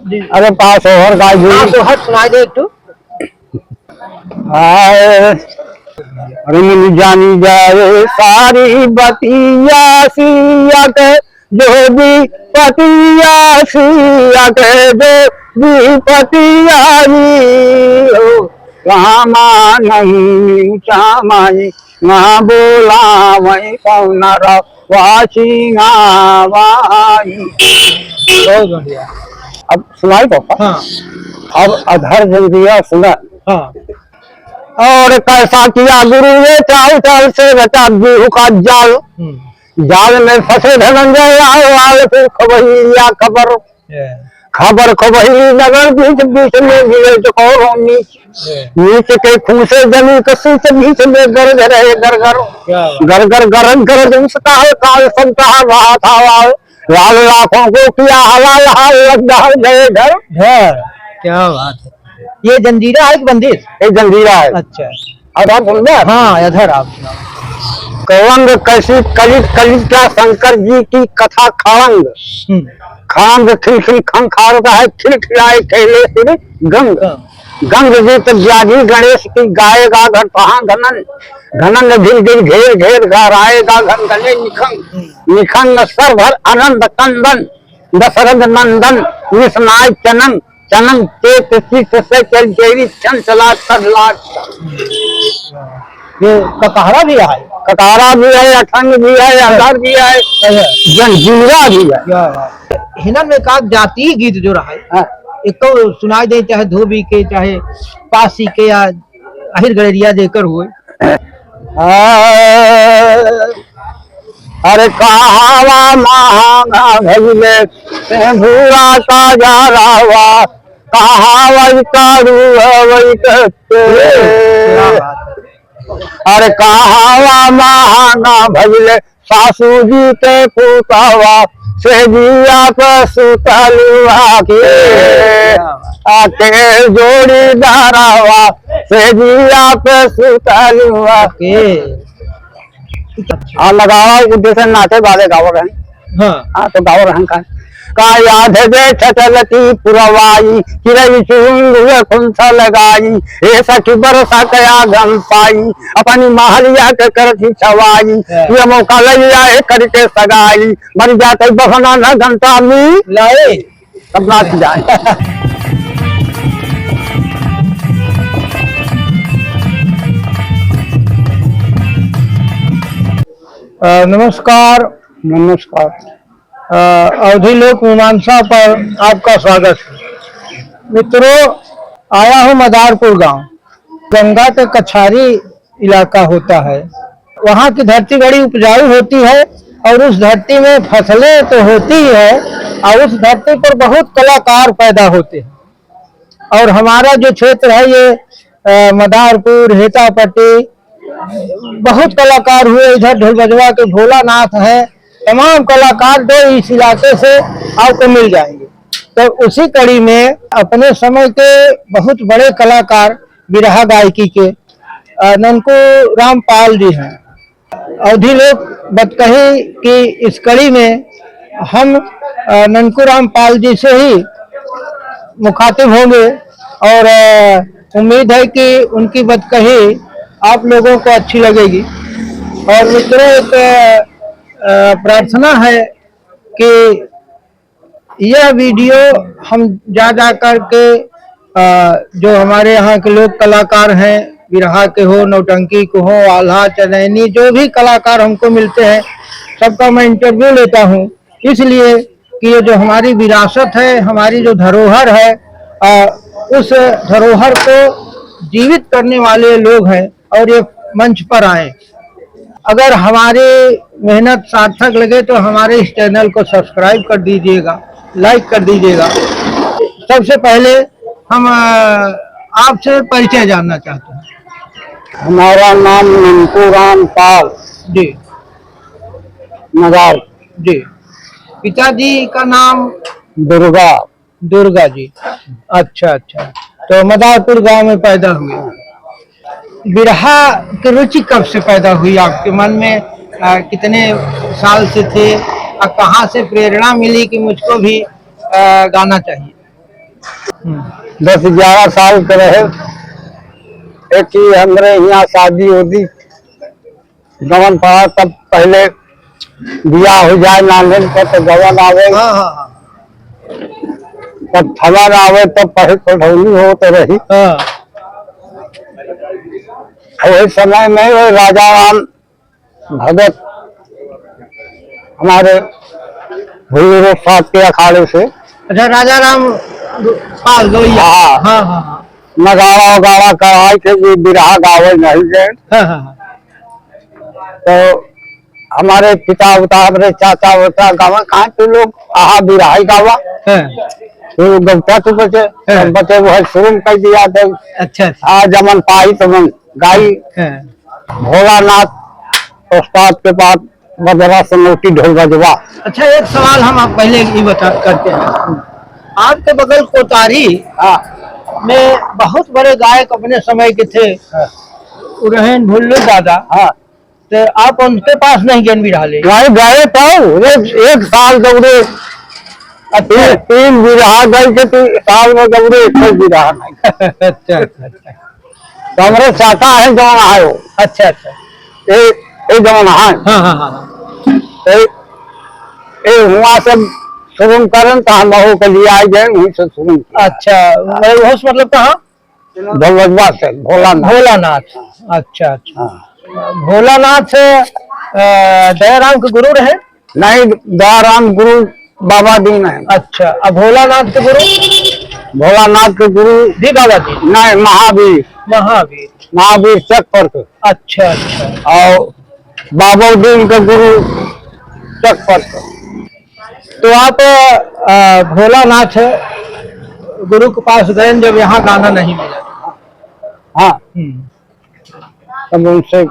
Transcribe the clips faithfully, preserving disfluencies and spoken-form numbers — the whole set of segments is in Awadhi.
जी। अरे पास ओहर गाय जी। पास ओहर सुनाई दे एक ठो। हाय। अरे मुनि जानी जाए सारी बतिया सिया के जो भी पतिया सिया के जो भी पतिया जी हो। रामा नहीं ऊंचा माई ना बोला वही कौन रवा सिंगावाई। बहुत बढ़िया। अब सुनाई पापा। हाँ। अब अधर जंगिया सुना। हाँ। और कैसा किया गुरु ने चाल चाल से बचा बिहू का जाल। हम्म। जाल में फंसे धनंजय लाल, लाल फिर खबरिया खबर। ये। खबर खबरी नगर बीच, बीच में मिले चकोरों नीच। ये। नीच के खूंसे जमी कसी से बीच में गरज रहे गरगर। क्या बात। गरगर गरज गरज उसका है काल सब कहा रहा था वाल। लाल लाखों को किया हलाल हाल लग डाल गए घर। घर। क्या बात है। ये जंजीरा है कि बंदिश? ये जंजीरा है। अच्छा। अब आप सुन ले। हाँ, इधर आप सुनाओ। कलंग कैसी कलित कलित का शंकर जी की कथा खड़ंग। हम्म। खड़ंग खिलखिल खंखारता है, खिलखिलाए कैले सुन गंग। हाँ। गंग जी तो ब्याजी गणेश की गाएगा घर पहाँ घनन। घनन गिर गिर घेर घेर घर आएगा घन घने निखंग। हम्म। निखंग सर भर आनंद कंदन। दशरथ नंदन निसनाय चनन, चनन चेत चित से चल चेरी चंचला प्रहलाद। ये ककहरा भी है? ककहरा भी है, अठंग भी है, अगर भी है, अच्छा। जंजीरा भी है। क्या बात। हिनन में का जातीय गीत जो रहा है, हाँ। एक तो सुनाई दे, चाहे धोबी के, चाहे पासी के, या अहिर गड़ेरिया जेकर हुए। अरे कहावा महांगा भइले, सेंधुरा का जारावा, कहावा कारू हवई कहते। क्या बात है। अरे कहावा महांगा भइले, सासू जी के पुतावा, से जिया पे सुतलुआ के, क्या बात। आके जोड़ीदारावा, से जिया पे सुतलुआ के। हाँ, लगावा, उ जैसे नाचे वाले गावत हैं। हाँ। हाँ, तो गावत हैं का? का याद है जे छचलती पुरवाई, चिरई चुरुंग हुए खुंसा लगाई, ए सखी बरसा कया गम पाई, अपनी महलिया के करती छवाई, हाँ। ये मौका लगिया है करके सगाई, मर जाते बहना न घंटा में। लाए। सब नाच जाए। अ, नमस्कार। नमस्कार। अ, अवधी लोक मीमांसा पर आपका स्वागत है। मित्रों, आया हूँ मदारपुर गांव। गंगा के कछारी इलाका होता है। वहाँ की धरती बड़ी उपजाऊ होती है और उस धरती में फसलें तो होती ही है और उस धरती पर बहुत कलाकार पैदा होते हैं। और हमारा जो क्षेत्र है ये, अ, मदारपुर, हेतापट्टी, बहुत कलाकार हुए इधर, ढोल बजवा के भोलानाथ हैं, तमाम कलाकार जो इस इलाके से आपको मिल जाएंगे। तो उसी कड़ी में अपने समय के बहुत बड़े कलाकार बिरहा गायकी के, अ, ननकू राम पाल जी हैं। अवधी लोक बतकही की इस कड़ी में हम, अ, ननकू राम पाल जी से ही मुखातिब होंगे और, अ, उम्मीद है कि उनकी बतकही आप लोगों को अच्छी लगेगी। और मित्रों, एक, अ, प्रार्थना है कि यह video हम जा जा करके, अ, जो हमारे यहाँ के लोक कलाकार हैं, बिरहा के हो, नौटंकी के हो, आल्हा, चनैनी, जो भी कलाकार हमको मिलते हैं, सबका मैं interview लेता हूँ, इसलिए कि ये जो हमारी विरासत है, हमारी जो धरोहर है, अ, उस धरोहर को जीवित करने वाले लोग हैं। और ये मंच पर आए। अगर हमारी मेहनत सार्थक लगे तो हमारे इस channel को subscribe कर दीजिएगा, like कर दीजिएगा। सबसे पहले हम, अ, आपसे परिचय जानना चाहते हैं। हमारा नाम ननकू राम पाल। जी। मदार। जी। पिताजी का नाम? दुर्गा। दुर्गा जी। अच्छा, अच्छा। तो मदारपुर गांव में पैदा हुए। बिरहा की रुचि कब से पैदा हुई आपके मन में? अ, कितने साल से थे? और कहाँ से प्रेरणा मिली कि मुझको भी, अ, गाना चाहिए? हम्म। दस ग्यारह साल के रहे, एक ही हमरे यहाँ शादी उदी, गवन पड़ा, तब पहले बियाह हो जाए, नान्हन पर तो गवन आवे, हाँ, हाँ, हाँ। तब थवन आवे, तब पढ़े पढ़ौनी होत रही। हाँ। वही समय में वो राजा राम भगत हमारे भूलू साहब के अखाड़े से। अच्छा, राजा राम पाल गवैया। हाँ। हाँ, हाँ, हाँ। नगाड़ा उगाड़ा कराई के भी बिरहा गावे नहीं गए। हाँ, हाँ, हाँ। तो हमारे पिता उता, हमारे चाचा उता गावा, कहाँ तू लोग आहा बिरहा ही गावा। हाँ। तू गौता तू बचे, हाँ। तब बचे वो है शुरू कर दिया थे। अच्छा, अच्छा। आ जमन पाई तमन गाई। हाँ। भोलानाथ उस्ताद के पास बजरा से नौटी ढोल बजवा। अच्छा, एक सवाल हम आप पहले ही बता करते हैं। आपके बगल कोतारी हाँ। में बहुत बड़े गायक अपने समय के थे, हाँ। उरहेन भुल्लू दादा। हाँ। तो आप उनके पास नहीं गए बिरहा ले? नहीं गए तो एक, एक साल दौड़े। अच्छा। तीन, तीन बिरहा गए थे, तीन साल में दौड़े, एक ही बिरहा नहीं। अच्छा, अच्छा, अच्छा। तो हमरे चाचा है जौन आयो। अच्छा, अच्छा। ए, ए जौन है। हाँ, हाँ, हाँ, हाँ। ए, ए हुआ से शुरू करन तो हम बहू के लिए आ गए, वहीं से शुरू किया। अच्छा, मतलब होश मतलब कहाँ? भोलबा से, भोलानाथ। भोलानाथ। अच्छा, अच्छा। हाँ। भोलानाथ से, अ, दयाराम के गुरु रहे? नहीं, दयाराम गुरु बाबा दीन है। अच्छा, अब भोलानाथ के गुरु? भोलानाथ के गुरु भी बाबा दीन? नहीं, महावीर। महावीर। महावीर चक पर के। अच्छा, अच्छा। और बाबा दीन के गुरु चक पर के। तो आप, अ, भोलानाथ गुरु के पास गए जब यहाँ गाना नहीं मिला? हाँ। हम्म। तब उनसे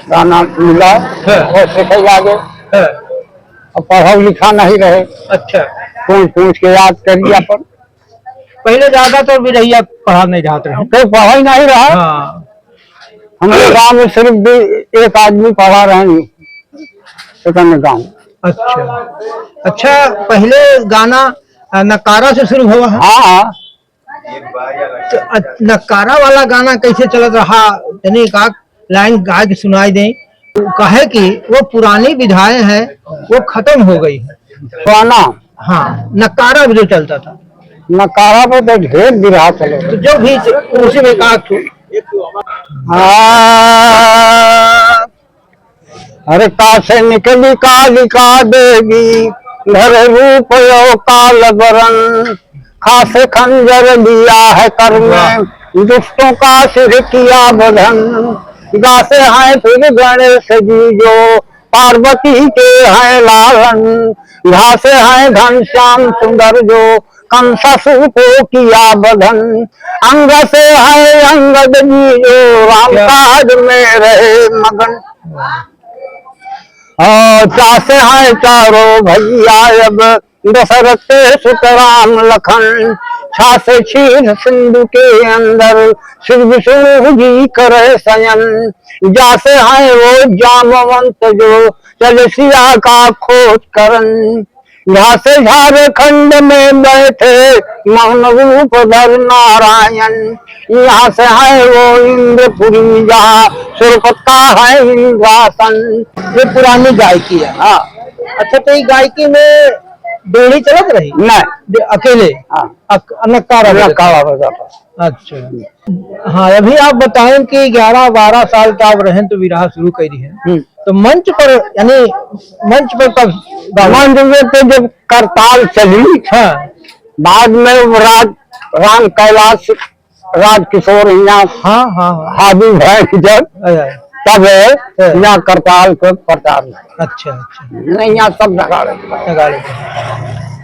गाना मिला, हाँ। और सीखे लागे। हाँ। अब पढ़ा लिखा नहीं रहे। अच्छा। पूछ पूछ के याद करिए अपन। पहले ज्यादातर बिरहिया पढ़ा नहीं रहत रहे। कोई पढ़ा ही नहीं रहा। हाँ। हमारे गाँव में सिर्फ भी एक आदमी पढ़ा रहे नहीं, सेकंड गाँव। अच्छा। अच्छा, पहले गाना, अ, नकारा से शुरू हुआ है? हाँ, हाँ। तो, अ, नकारा वाला गाना कैसे चलत रहा? तनी एक आध लाइन गा के सुनाई दें। काहे कि वो पुरानी विधाएं हैं, वो खत्म हो गई हैं। पुराना? हाँ, नकारा भी जो चलता था। नकारा पे तो ढेर बिरहा चले। तो जो भी च-, उसी में कहा तू। हाँ। अरे कासे निकली कालिका देवी, धरे रूप यो काल बरन। खासे खंजर लिया है कर में, वाह। दुष्टों का सिर किया बधन। गासे हैं फिर गणेश जी जो पार्वती के हैं लालन। घासे हैं घनश्याम सुंदर जो कंसासुर को किया बधन। अंग से है अंगद जी जो राम क्या? काज में रहे मगन। वाह। और चासे हैं चारों भैया अब दशरथ के सुत राम लखन। छासे क्षीर सिंधु के अंदर श्री विष्णु जी करे शयन। जासे हैं वो जामवंत जो चले सिया का खोज करन। यहाँ से झारखंड में बैठे मौन रूप धर नारायण। यहाँ से है वो इंद्रपुरी जहाँ सुरपत का है इंद्रासन। ये पुरानी गायकी है। हाँ। अच्छा, तो ये गायकी में बेड़ी चलत रही? नहीं। बे-, अकेले? हाँ। अक-, नक्कारा बजाता। नक्कारा बजाता। अच्छा। हाँ, अभी आप बताएं कि ग्यारह बारह साल का आप रहें तो बिरहा शुरू कर दी है। हम्म। तो मंच पर, यानी मंच पर कब गावे? मंच में तो जब करताल चली, हाँ। बाद में वो राज, राम कैलाश, राज किशोर हियाँ, हाँ, हाँ, हाँ। हावी भैं जब, अच्छा। तब हाँ। यहाँ करताल के प्रचार हुआ। अच्छा, अच्छा। नहीं, यहाँ सब नगाड़े। नगाड़े।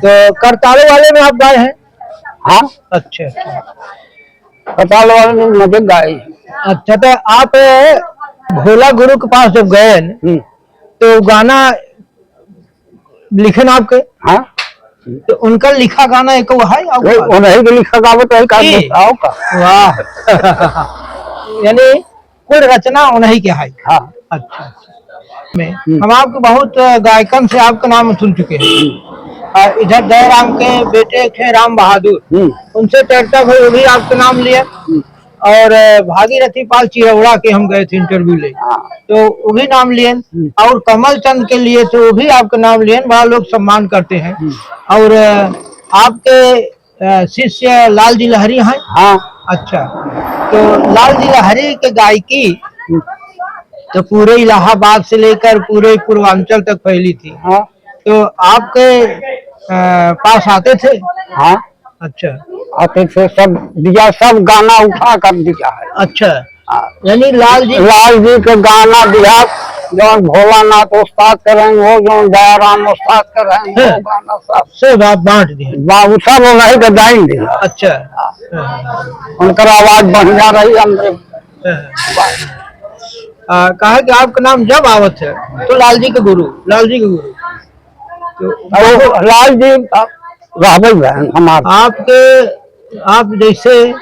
तो करतालों वाले में आप गाए हैं? हाँ। अच्छा, अच्छा। करताल वाले में मजे गाए। अच्छा, तो आप भोला गुरु के पास जब गए न, हम्म। तो गाना लिखे ना आपके? हाँ। तो उनका लिखा गाना एक वो है, और वो, का? उन्हीं के लिखा गावत है, का की? बताओ का? वाह। यानी कुल रचना उन्हीं के है। हाँ। अच्छा, अच्छा। में हम्म। हम आपके बहुत गायकन से आपका नाम सुन चुके हैं। हम्म। आ, इधर दयाराम के बेटे थे राम बहादुर, हम्म। उनसे चर्चा हुई, वो भी आपका नाम लिए। हम्म। और, अ, भागीरथी पाल चिरौड़ा के हम गए थे interview ले, हाँ। तो वो भी नाम लिए। हम्म। और कमल चंद के लिए तो वो भी आपका नाम लिए, बड़ा लोग सम्मान करते हैं। हम्म। और, अ, आपके, अ, शिष्य लाल जी लहरी हैं? हाँ। अच्छा, तो लाल जी लहरी के गायकी हम्म। तो पूरे इलाहाबाद से लेकर पूरे पूर्वांचल तक फैली थी। हाँ। तो आपके, अ, पास आते थे? हाँ। अच्छा। आते थे, सब दिया, सब गाना उठा कर दिया है। अच्छा। हाँ। यानी लाल जी लाल जी के गाना दिया, जौन भोलानाथ उस्ताद के रहे हो, जौन दयाराम उस्ताद के रहे हो, हाँ। गाना सब। सब आप बांट दिए। बा-, उ सब उन्हीं के गाइन दिया। अच्छा। हाँ। हाँ। उनकर आवाज बढ़िया रही, हमरे हाँ। आ, कहा कि आपका नाम जब आवत है, तो लाल जी के गुरु, लाल जी के गुरु। तो अब लाल जी, अब रहबे बहन हमार। आपके, आप जैसे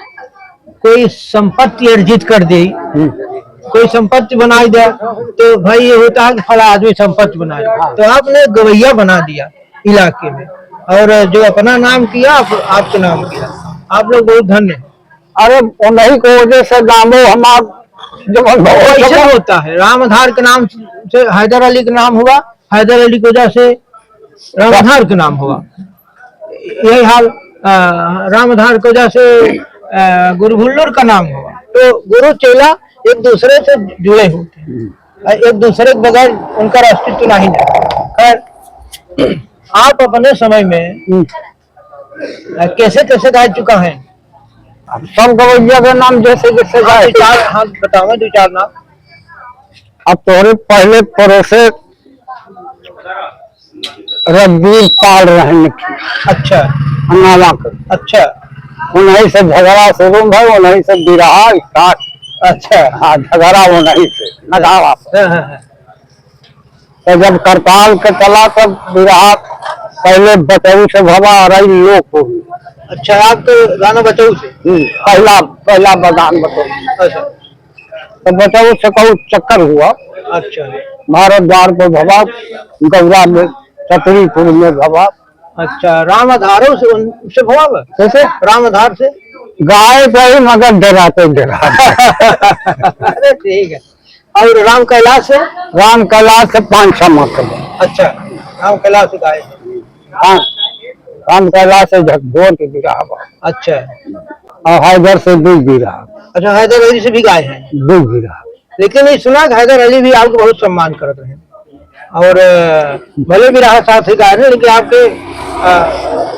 कोई संपत्ति अर्जित कर दे, हम्म। कोई संपत्ति बनाई दे, तो भाई ये होता है कि फला आदमी संपत्ति बनाए, हाँ। तो आपने गवैया बना दिया इलाके में, और जो अपना नाम किया, आप, आपके नाम किया, आप लोग बहुत धन्य हैं। अरे, उन्हीं के वजह से नामो हमार जब हम तो ऐसे होता है, रामधार के नाम से हैदर अली का नाम हुआ, हैदर अली की वजह से रामधार का नाम हुआ। यही हाल, अ, रामधार की वजह से, अ, गुरु भुल्लुर का नाम हुआ। तो गुरु चेला एक दूसरे से जुड़े होते हैं। अ, एक दूसरे के बगैर उनका अस्तित्व नहीं है। खैर, आप अपने समय में, हम्म। अ, कैसे कैसे गा चुका है? अब सब गवैया के नाम जैसे जैसे हाँ, गाए। दो चार, हाँ, बताओ दो चार नाम। अब तोहरे पहले पड़ोसे रघुवीर पाल रहन की। अच्छा। हंगामा कर। अच्छा। उन्हीं से झगड़ा शुरू भय, उन्हीं से बिरहा start। अच्छा। हाँ, झगड़ा उन्हीं से, नगाड़ा से। हाँ, हाँ, हाँ। तो जब करताल के चला, तब बिरहा पहले बचऊ से भवा, अरई लोक हो गई। अच्छा, आप तो गाना बचऊ से? हम्म, पहला, पहला बगान बचऊ। अच्छा। तो बचऊ से कहू चक्कर हुआ। अच्छा। भारत द्वार पर भवा, गौरा में, चतरीपुर में भवा। अच्छा, राम आधारो से उन-, से भवा बा? कैसे? राम आधार से? गाए गए मगर डराते डराते। अरे ठीक है। और राम कैलाश से? राम कैलाश से पाँच छह मत बा। अच्छा, राम कैलाश से गाए। हाँ, राम कैलाश से झकझोर के बिरहा बा। अच्छा। और हैदर से दू बिरहा। अच्छा, हैदर अली से भी गाए हैं? दू बिरहा। लेकिन ये सुना कि हैदर अली भी आपको बहुत सम्मान करत रहे। और, अ, भले बिरहा साथ ही गाए रहे, लेकिन आपके, अ,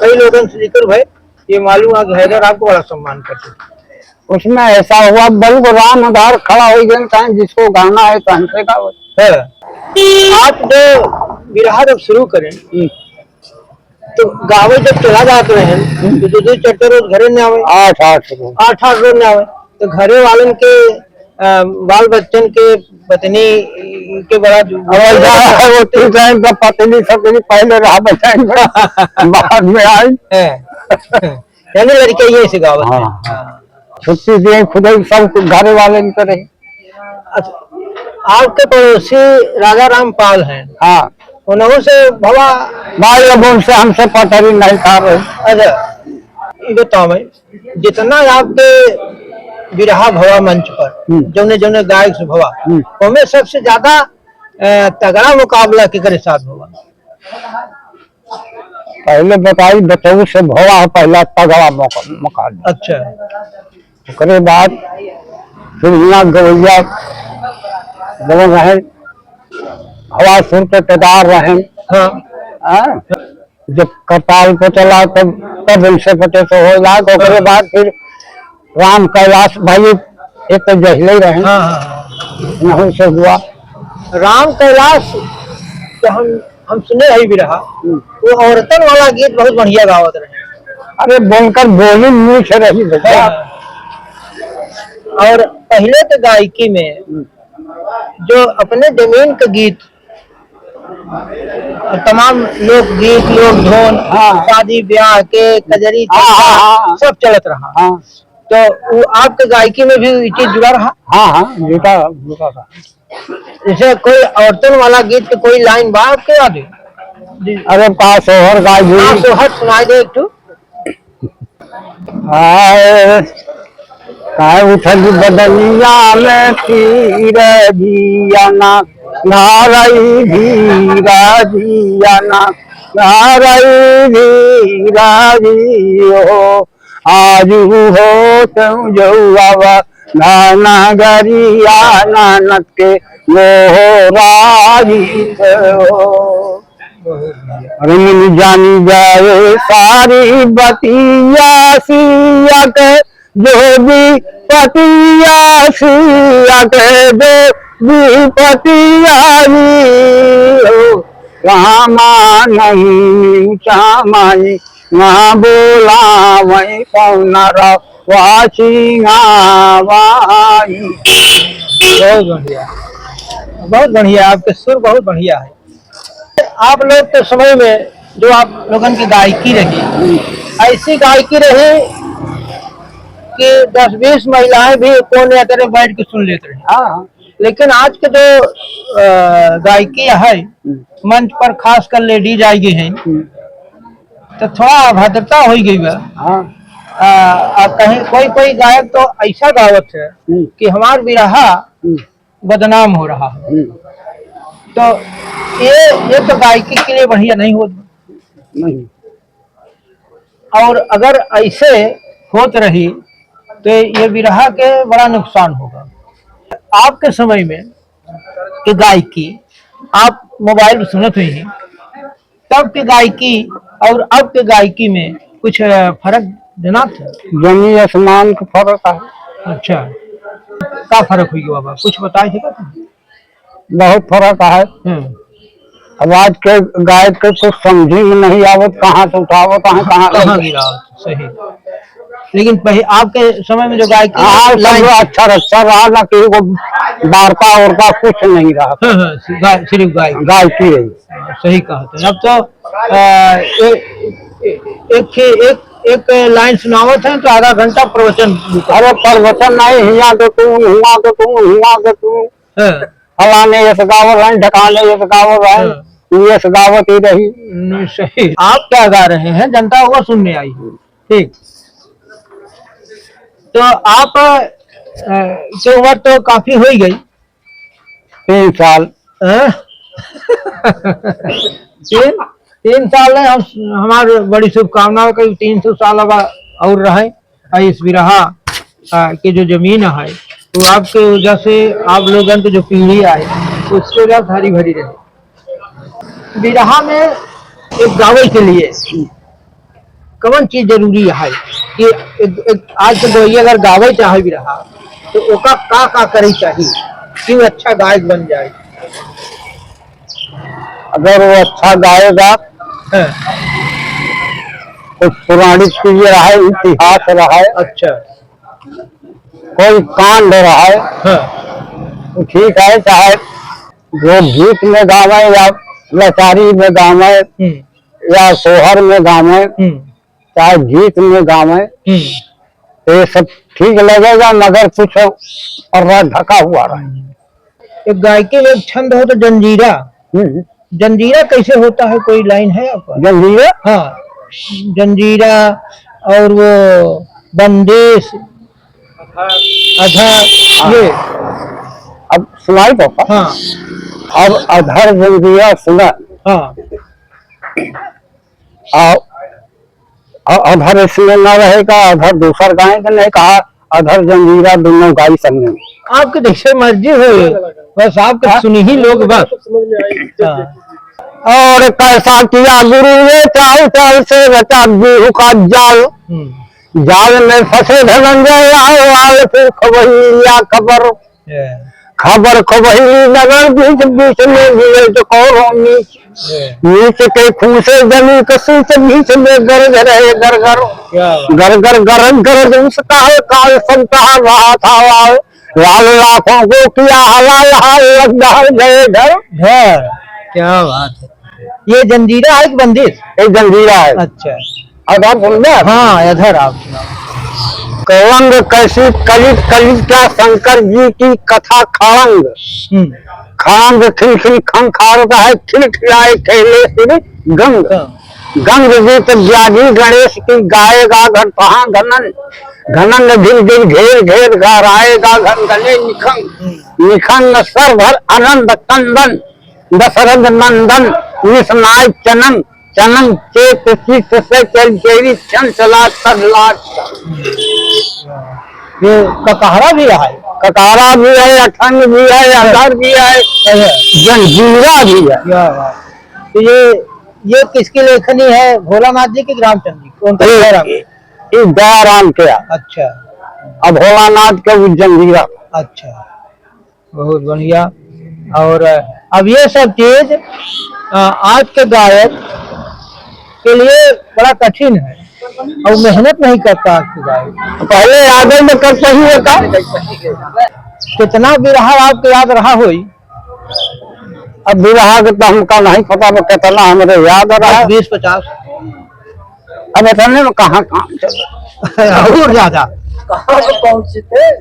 कई लोगन से जिक्र भय, ये मालूम है कि हैदर आपको बड़ा सम्मान करते थे। उसमें ऐसा हुआ, बल्कि राम आधार खड़ा हो गए, कहें जिसको गाना है तो हमसे गाओ। हाँ। आप जो बिरहा जब शुरू करें, हम्म। तो गावे जब चला जात रहे, हम्म। तो दो दो चार चार रोज घरे न आवे। आठ आठ रोज। आठ आठ रोज न आवे। तो घरे वालन के, अ, बाल बच्चन के, पत्नी के बड़ा दु-, अब ऐसा है, वो तू time का पत्नी सत्नी पहले रहा, बचाएंगे। बाद में आई। हैं। यानी लड़के ये से गावत हैं। हाँ। हाँ। छुट्टी दिए खुद ही सब घरे वाले में करे। अच्छा, आपके पड़ोसी राजा राम पाल हैं। हाँ। उन्हों से भवा भाई, अब उनसे हमसे पटरी नहीं खा रहे। अच्छा, ये बताओ भाई, जितना आपके बिरहा भवा मंच पर, हम्म। जौने जौने गायक से भवा, हम्म। ओमे सबसे ज्यादा, अ, तगड़ा मुकाबला केकरे साथ भवा? पहले बताई, बचऊ से भवा है पहला तगड़ा मौका, मुकाबला। अच्छा। ओकरे बाद फिर हियाँ गवैया जवन रहे, हवा सुर के केदार रहे। हाँ। हाँ। जब करताल पे चला तब, तब उनसे पटे से हो जाए। ओकरे बाद फिर राम कैलाश भाई एक तो जहिले रहे। हाँ, हाँ, हाँ। उन्हों से हुआ। राम कैलाश तो हम, हम सुने ही भी रहा। हम्म। वो औरतन वाला गीत बहुत बढ़िया गावत रहे। अरे, बोलकर बोली मीठ रही भैया। हाँ। और पहले के गायकी में हम्म। जो अपने जमीन के गीत, तमाम लोकगीत, लोक धुन, हाँ। शादी ब्याह के, कजरी, हाँ, हाँ, हाँ, हाँ। सब चलत रहा। हाँ। तो वो आपके गायकी में भी ये चीज जुड़ा रहा? हाँ, हाँ, जुटा, जुटा था। जैसे कोई औरतन वाला गीत के कोई line बा आपके याद है? अरे, का सोहर गाई जी? हाँ, सोहर सुनाई दे एक ठो। हाय, काहे उठल बदनिया में पीर जिया ना, धारई धीरा जिया ना, धारई धीरा जियो। आजु होत जौआ बा, ना नगरिया नानद के मोहराई हो। अरे मुनि जानी जाए सारी बतिया सिया के, जो विपतिया सिया के, जो विपतिया हो। रामा नहीं ऊंचा माई, ना बोला वही कौन रवा सिंगावाई। बहुत बढ़िया, बहुत बढ़िया, आपके सुर बहुत बढ़िया है। आप लोग के समय में जो आप लोगन की गायकी रही, ऐसी गायकी रही कि दस बीस महिलाएं भी कोने अतरे बैठ के सुन लेत रही। हाँ। लेकिन आज के जो, अ, गायकी है, हम्म। मंच पर खासकर लेडीज आई गई हैं, हम्म। तो थोड़ा अभद्रता हो गई बा। हाँ। आ, आ, कहीं कोई, कोई गायक तो ऐसा गावत है हम्म। कि हमार बिरहा हम्म। बदनाम हो रहा है। हम्म। तो ये, ये तो गायकी के लिए बढ़िया नहीं होत। नहीं। और अगर ऐसे होत रही तो ये बिरहा के बड़ा नुकसान होगा। आपके समय में के गायकी आप मोबाइल पे सुनत हुई हैं, तब के गायकी और अब के गायकी में कुछ, अ, फर्क जनात है? जमीन आसमान का फर्क है। अच्छा, का फर्क हुई बाबा, कुछ बताए थे का? बहुत फर्क है। हम्म। अब आज के गायक के कुछ समझी में नहीं आवत, कहाँ से उठावत है, कहाँ से कहाँ गिरावत, सही। लेकिन पहि-, आपके समय में जो गायकी हाँ, सब लाइन अच्छा रहा, ना किसी को वार्ता वार्ता कुछ नहीं रहा। हाँ, हाँ, सी-, गाय-, सिर्फ गाय। गायकी रही। हाँ, सही कहा तो। अब तो, आ, ए-, ए-, एक, एक, एक लाइन सुनावत हैं तो आधा घंटा प्रवचन। अरे प्रवचन नहीं, हिया के तू, हुआ के तू, हुआ के तू। हाँ। फलाने ये से गावत रहे, ढकाने ये से गावत रहे, हाँ। ये से गावत ही रही। नहीं, सही। आप क्या गा रहे हैं, जनता वो सुनने आई है। ठीक। तो आप, अ, के उम्र तो काफी हो ही गई। तीन साल। हाँ? तीन, तीन साल है, हम, हमार बड़ी शुभकामना है कि तीन सौ साल अब और रहे। आ इस बिरहा, आ, के जो जमीन है, तो आपके वजह से, आप लोगन के जो पीढ़ी आए, उसके वजह से हरी भरी रहे। बिरहा में एक गावे के लिए कवन चीज जरूरी है कि एक, एक आज के गवैया अगर गावे चाहे बिरहा, तो ओका का, का करे चाहिए कि वो अच्छा गायक बन जाए? अगर वो अच्छा गाएगा, हाँ। कुछ पौराणिक चीजें रहे, इतिहास रहे, अच्छा। कोई कांड रहे, हाँ। तो ठीक है, चाहे वो गीत में गावे या लाचारी में गावे, हम्म। या सोहर में गावे, हम्म। चाहे गीत में गावे, हम्म। तो ये सब ठीक लगेगा, मगर कुछ और ढका हुआ रहे। हम्म। एक गायकी में एक छंद हो तो जंजीरा। हम्म। जंजीरा कैसे होता है, कोई लाइन है आपका? जंजीरा? हाँ, जंजीरा और वो बंदिश, अधर, हाँ। ये। अब सुनाई पापा? हाँ। अब अधर जंजीरा सुना। हाँ। आ, आ, अधर इसमें ना रहेगा, अधर दूसर गाएंगे, नहीं कहा, अधर जंजीरा दोनों गाई संग में। आपके जैसे मर्जी हो, बस आपके हाँ? सुनी ही लोग बस। हाँ। और कैसा किया गुरु ये चाल चाल से रचा बिहू का जाल। हम्म। जाल में फंसे धनंजय लाल, लाल फिर खबरिया खबर। ये। खबर खबरी नगर बीच, बीच में मिले जो कौरो नीच। ये। नीच के खून से जमीन के सूच, बीच में गरज रहे गरगर। क्या बात। गरगर गरज गरज उसका है काल, सब कहा रहा था लाल। लाल लाखों को किया हलाल, हाल लग डाल गए घर। घर। क्या बात है। ये जंजीरा है कि बंदिश? ये जंजीरा है। अच्छा। अधर सुन ले। हाँ, अधर आप सुनाओ। कलंग कैसी कलित कलित क्या शंकर जी की कथा खड़ंग। हम्म। खड़ंग खिलखिल खंखारता है, खिलखिलाए कैले सिर। गंग। हाँ। गंग जी तो ब्याजी गणेश की गाएगा घट पहा घनन, घनन गिर गिर घेर घेर गहराएगा घन गले निखंग, हम्म। निखंग सर भर आनंद कंदन, दशरथ नंदन निसनाय चनंग, चनंग चेत चित से चल चेरी चंचला प्रहलाद। ये ककहरा भी है? ककहरा भी है, अठंग भी है, अधर भी है, अच्छा। जंजीरा भी है। क्या बात। तो ये, ये किसकी लेखनी है, भोलानाथ जी की रामचंद्र जी की? उनका ये, दयाराम। ये, ये दयाराम के है। अच्छा। अब भोलानाथ के वो जंजीरा। अच्छा, बहुत बढ़िया। और अब ये सब चीज, अ, आज के गायक के लिए बड़ा कठिन है और मेहनत नहीं करता आज के गायक। पहले यादव में करते ही होता। कितना बिरहा आपके याद रहा होई? अब बिरहा के तो हमका नहीं पता, बा कितना हमरे याद रहा। बीस पचास। अब इतने में कहाँ काम चल रहा? और ज्यादा। कहाँ से पहुँचते?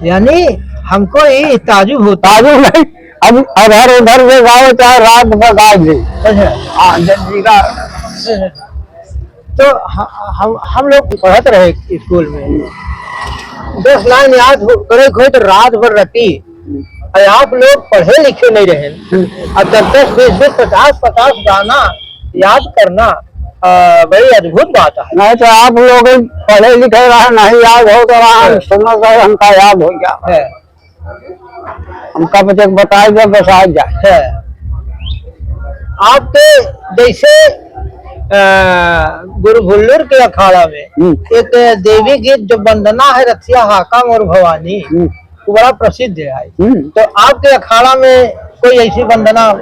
यानी हमको ये ताजुब होता। ताजुब नहीं, अब इधर उधर से गाओ, चाहे रात भर गाओ जी। अच्छा। हाँ, जंजीरा। तो ह-, हम, हम लोग पढ़त रहे स्कूल में, दस लाइन याद हो, करे के होई तो रात भर रटी। और आप लोग पढ़े लिखे नहीं रहे, और दस दस, बीस बीस, पचास पचास गाना याद करना, अ, बड़ी अद्भुत बात है। नहीं तो आप लोग पढ़े लिखे रहे, नहीं याद हो तो रहा, हाँ। सुनो तो हमका याद हो गया। है। हमका बस एक बताए दे, बस आ जाए। है। आपके जैसे, अ, गुरु भुल्लुर के अखाड़ा में हम्म। एक देवी गीत जो वंदना है रथिया हाका मोर भवानी, हम्म। वो बड़ा प्रसिद्ध है। हम्म। तो आपके अखाड़ा में कोई ऐसी वंदना?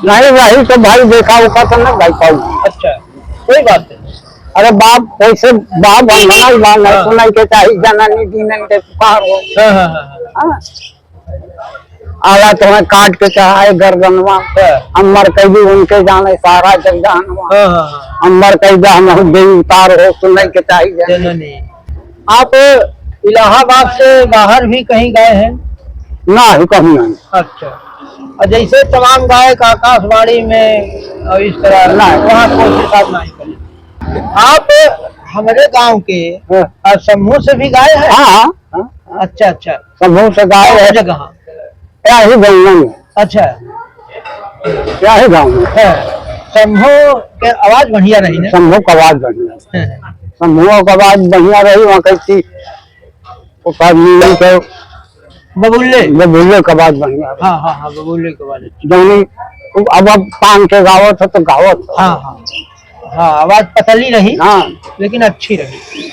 नहीं, वही तो भाई देखा होगा तो ना गाई पाऊँ। अच्छा, कोई बात नहीं। अरे बाप, वैसे बाप वंदना ही बात नहीं हाँ। सुनाई के चाही, जननी दीनन के पुकार हो। हाँ, हाँ, हाँ, हाँ। हाँ। आला तुम्हें काट के चढ़ाए गर्दनवा, हाँ। अम्बर कैदी उनके जाने सारा जग जहनवा। हाँ, हाँ, हाँ। अम्बर कैदा हम देवी उतार हो, सुनाई के चाही जननी। जननी। आप इलाहाबाद से बाहर भी कहीं गए हैं? ना, ही कहीं नहीं। अच्छा। और जैसे तमाम गायक आकाशवाणी में और इस तरह ना। वहाँ कोशिश आप नहीं करें। आप हमारे गांव के, हाँ। अ, समूह से भी गाए हैं? हाँ, हाँ, हाँ। अच्छा, अच्छा। समूह से गाए कौन हैं। जगह? क्या ही गाँव में। अच्छा। क्या ही गाँव में। हाँ। समूह के आवाज बढ़िया रही ना? समूह का आवाज बढ़िया। हाँ। समूह का आवाज बढ़िया रही, वहाँ कैसी ओकर मीनिंग के बबुल्ले। बबुल्ले के आवाज बढ़िया। हाँ, हाँ, हाँ, बबुल्ले के आवाज। जौनी अब, अब पान के गावत है तो गावत है। हाँ, हाँ। हाँ, आवाज पतली रही, हाँ। लेकिन अच्छी रही।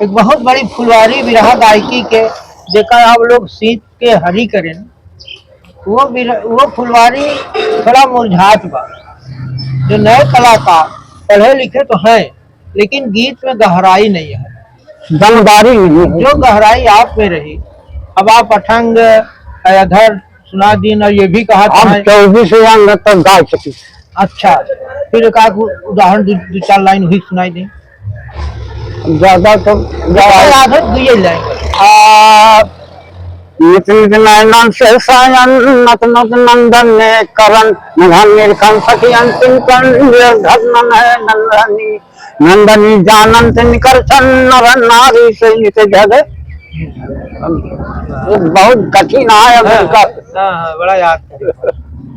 एक बहुत बड़ी फुलवारी बिरहा गायकी के, जेकर आप लोग सींच के हरी करें, वो बिर-, वो फुलवारी थोड़ा मुरझात बा। जो नए कलाकार पढ़े लिखे तो हैं, लेकिन गीत में गहराई नहीं है। दमदारी नहीं है। जो गहराई आप में रही, अब आप अठंग, अधर सुना दीन और ये भी कहा था आप चौबीस अंग तक गा सकी। अच्छा, फिर एक आध उदाहरण दो, दो चार लाइन वही सुनाई दें। ज्यादा तो ज्यादा याद है, दुइये लाइन। आ, नित नित नैनन से सायन, नत नत नंदन ने करन, नघन निरखन सखियन तिनकन, निर्धन नन है नंदनी। नंदनी जानंत निकर्षण नर नारी से नित जग। बहुत कठिन है अब हाँ, इनका। हाँ, हाँ, बड़ा याद है।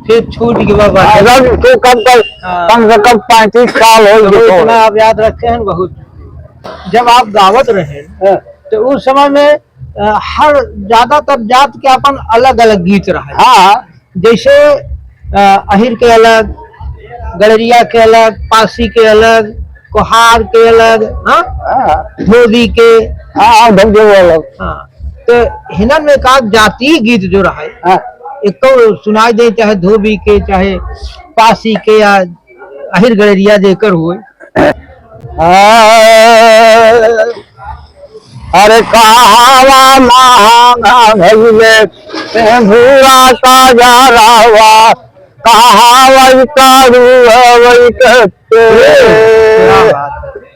फिर छूट गया बाबा। हाँ, जब तू कम कर, हाँ। कम से कम पैंतीस साल हो तो गए। इतना आप याद रखे हैं बहुत। जब आप गावत रहे, हाँ। तो उस समय में, अ, हर ज्यादातर जात के अपन अलग-अलग गीत रहे। हाँ। जैसे, अ, अहिर के अलग, गड़रिया के अलग, पासी के अलग, कोहार के अलग, हाँ? हाँ। धोबी के। हाँ, हाँ, धोबी के अलग। हाँ। तो हिनन में का जातीय गीत जो रहे, हाँ। एको सुनाई दे, चाहे धोबी के, चाहे पासी के, या अहिर गड़रिया जेकर होए। अरे कहावा महंगा भइले, भूरा का जारावा, कहावा कारू हवई के। क्या बात है।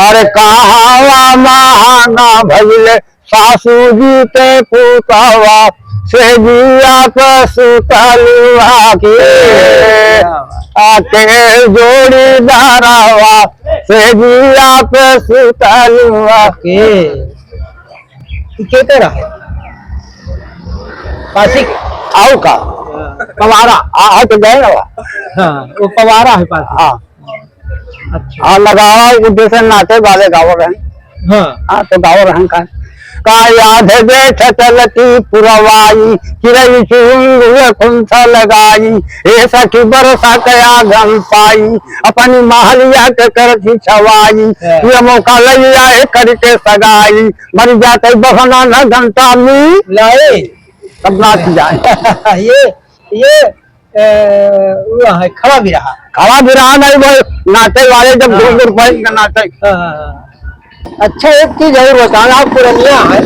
अरे कहावा महंगा भइले, सासू जी के पुतावा, से जिया पे सुतलुआ के, आके जोड़ीदारवा, से जिया पे सुतलुआ के। ई के तरह है? पासी के? आओ का? हाँ। पवारा, आ, आ तो गए ना। हाँ, वो पवारा है पासी। हाँ। अच्छा। हाँ, लगावा, वो जैसे नाचे वाले गावत हैं। हाँ। हाँ, तो गावत हैं का? का याद है जेठ चलती पुरवाई, चिरई चुरुंग हुए कुंठ लगाई, ए सखी बरसा के आंगन पाई, अपनी महलिया के करती छवाई, हाँ। ये मौका लइया है करके सगाई, मर जाते बहना न घंटा में लाई। सब नाच जाए। ये, ये ए, वो है, खड़ा बिरहा। खड़ा बिरहा नहीं, वो नाचे वाले जब हाँ। घूर घूर बैठ के नाचे। हाँ, हाँ, हाँ। अच्छा, एक चीज और बताओ, आप पुरनिया है,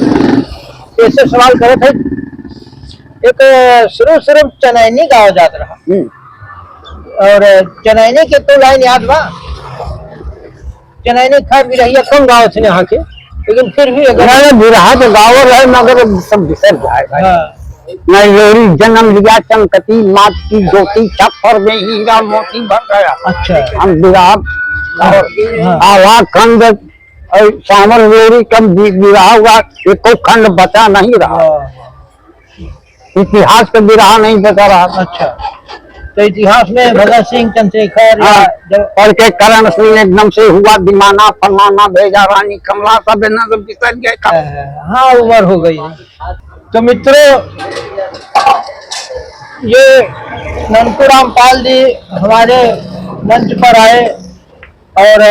ऐसे सवाल करत है, एक शुरू शुरू चनैनी गावा जात रहा। हम्म। और चनैनी के तो लाइन याद बा? चनैनी खा बिरहिया कम गावत ने आके, लेकिन फिर भी अगर नहीं, बिरहा तो गावत रहे, मगर सब बिसर जाए भाई। हाँ। नहीं, लोरी जन्म लिया चमकती मात की ज्योति, छप्पर में हीरा मोती भर गया। अच्छा। हम बिरहा और हाँ। आवाज खंड और सामर लोरी कम बि-, बिरहा हुआ, एको खंड बचा नहीं रहा। हाँ। इतिहास के बिरहा नहीं बता रहा। अच्छा, तो इतिहास में भगत सिंह, चंद्रशेखर या हाँ, जब और के करण सिंह एकदम से हुआ दीवाना, फलाना भेजा रानी कमला, सब इन्हें सब बिसर गए का। हाँ, उम्र हो गई है। तो मित्रों, ये ननकू रामपाल जी हमारे मंच पर आए और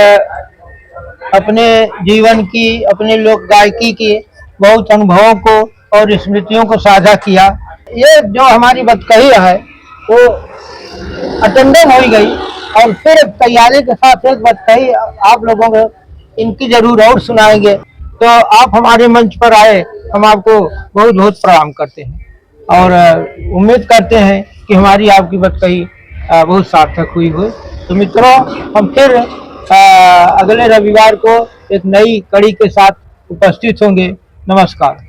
अपने जीवन की, अपने लोक गायकी के बहुत अनुभवों को और स्मृतियों को साझा किया। ये जो हमारी बतकही है, वो अटेंडम हो ही गई और फिर तैयारी के साथ एक बतकही आप लोगों को इनकी जरूर और सुनाएंगे। तो आप हमारे मंच पर आए, हम आपको बहुत बहुत प्रणाम करते हैं और, अ, उम्मीद करते हैं कि हमारी आपकी बतकही, अ, बहुत सार्थक हुई हो। तो मित्रों, हम फिर, अ, अगले रविवार को एक नई कड़ी के साथ उपस्थित होंगे। नमस्कार।